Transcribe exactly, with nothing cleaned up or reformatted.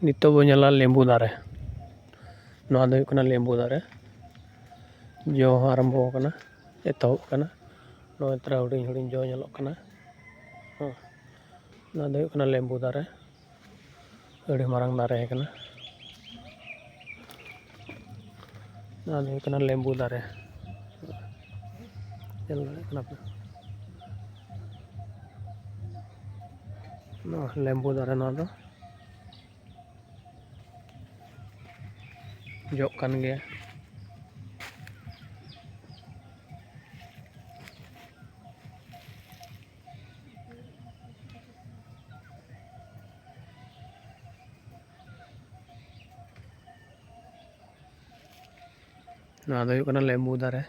ᱱᱤᱛᱚᱜ ᱵᱚ ᱧᱮᱞᱟ ᱞᱮᱵᱩ ᱫᱟᱨᱮ᱾ ᱱᱚᱣᱟ ᱫᱚ ᱦᱩᱭᱩᱜ ᱠᱟᱱᱟ ᱞᱮᱵᱩ ᱫᱟᱨᱮ᱾ ᱡᱚ ᱦᱚᱸ ᱟᱨᱟᱢᱵᱚ ᱟᱠᱟᱱᱟ, ᱮᱛᱚᱦᱚᱵ ᱟᱠᱟᱱᱟ᱾ ᱱᱚᱜᱼᱚᱭ ᱛᱚᱨᱟ ᱦᱩᱰᱤᱧ ᱦᱩᱰᱤᱧ ᱡᱚ ᱧᱮᱞᱚᱜ ᱠᱟᱱᱟ᱾ ᱦᱮᱸ, ᱱᱚᱣᱟ ᱫᱚ ᱦᱩᱭᱩᱜ ᱠᱟᱱᱟ ᱞᱮᱵᱩ ᱫᱟᱨᱮ᱾ ᱟᱹᱰᱤ ᱢᱟᱨᱟᱝ ᱫᱟᱨᱮ ᱠᱟᱱᱟ᱾ ᱱᱚᱣᱟ ᱫᱚ ᱦᱩᱭᱩᱜ ᱠᱟᱱᱟ ᱞᱮᱵᱩ ᱫᱟᱨᱮ᱾ ᱧᱮᱞ ᱫᱟᱲᱮᱭᱟᱜ ᱠᱟᱱᱟ ᱯᱮ, ᱱᱚᱣᱟ ᱞᱮᱵᱩ ᱫᱟᱨᱮ, ᱱᱚᱣᱟ ᱫᱚ ᱡᱚᱜ ᱠᱟᱱ ᱜᱮᱭᱟ᱾ ᱱᱚᱣᱟ ᱫᱚ ᱦᱩᱭᱩᱜ ᱠᱟᱱᱟ ᱞᱮᱵᱩ ᱫᱟᱨᱮ᱾